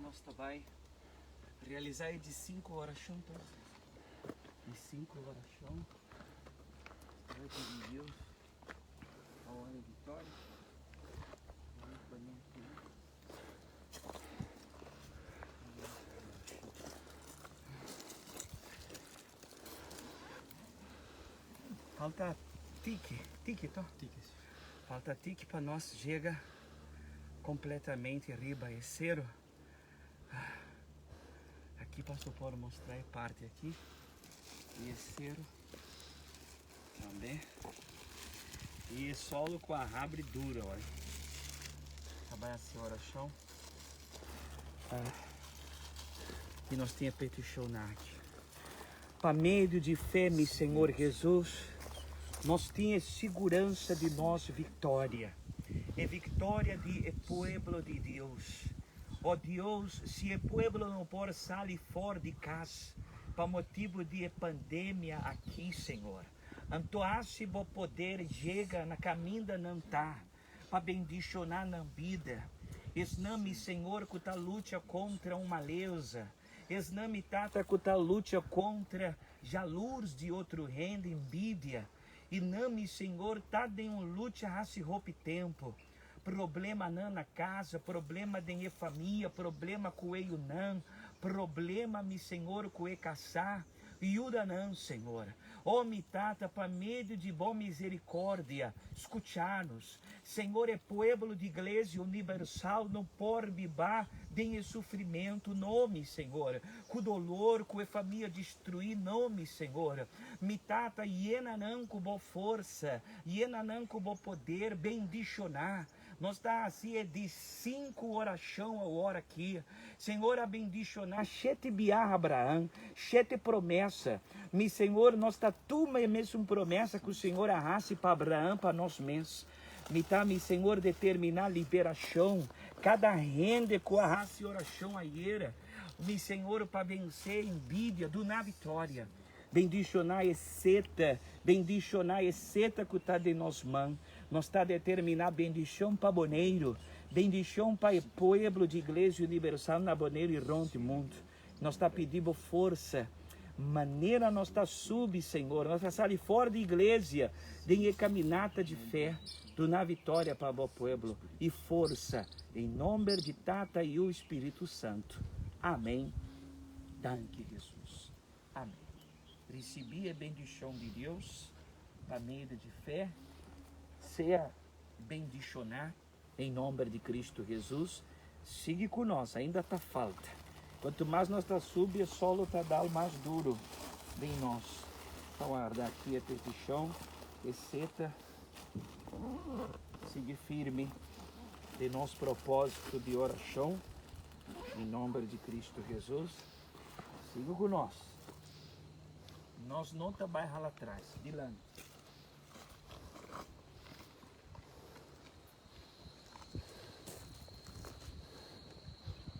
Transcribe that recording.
Nos ta bai realisá e di sinku orashon toch? Di sinku orashon. Ta bai pidi Dios pa ora vitória. Vamos poner aqui. Falta tiki, tiki toch? Tiki, si. Falta tiki pa nos yega completamente riba e sero. Aki paso por mostra e parti aki di e sero tambe. Y e solo cu a habri duro hoor. Ta bay haci oracion. Y nos tin e peticion aki. Pa medio di fe, mi Señor Jesus, nos tin e siguransa di nos victoria, e victoria di e pueblo di Dios. O Dios, si e pueblo no por sali for di cas pa motibo di e pandemia aki, Señor, anto haci Bo poder yega na caminda nan ta, pa bendiciona nan bida. Esnan, mi Señor, cu ta lucha contra un maleza, Esnan mi tata ku ta lucha kontra jalurs di otro hende, envidia, i nan mi Señor ta den un lucha hasi hopi tempu. Problemanan na casa, problema den e famia, problema ku e yunan, problema mi Señor ku e kasá. Yuda nan, Señor. O mi Tata, pa medio di Bo misericordia, scucha nos. Señor, e pueblo di Iglesia Universal no por biba den e sufrimento, no, mi Señor, cu dolor, cu e famia destrui, no, mi Señor. Mi Tata, yena nan cu Bo forsa, yena nan cu Bo poder, bendiciona. Nos ta hasi e di sinku orashon awor aki. Señor a bendishoná shete biaha Abraham, shete promesa. Mi Señor, nos ta tuma e mesun promesa ku Señor a hasi pa Abraham pa nos mes. Mi ta, mi Señor, determiná liberashon kada hende ku a hasi orashon ayera, mi Señor, pa vensé envidia, duna vitoria. Bendishoná e seta, bendishoná e seta ku ta den nos man. Nos ta determiná bendishon pa Boneiru, bendishon pa e pueblo di Iglesia Universal na Boneiru i rònt mundu. Nos ta pidi Bo forsa, manera nos ta subi, Señor, nos ta sali for di iglesia den e kaminata di fe, duna vitoria pa Bo pueblo i forsa, den nomber di Tata, Yu i Spiritu Santu. Amèn. Danki, Hesus. Amén. Risibí e bendishon di Dios pa medio di fe. Sea bendishoná den nomber di Cristo Jesus. Sigui ku nos, ainda ta falta. Kuantu mas nos ta subi, e solo ta dal mas duro den nos. Ta warda aki e petishon, e seta. Sigui firme den nos propósito di orashon, den nomber di Cristo Jesus. Sigu ku nos. Nos no ta bai hala tras, dilanti.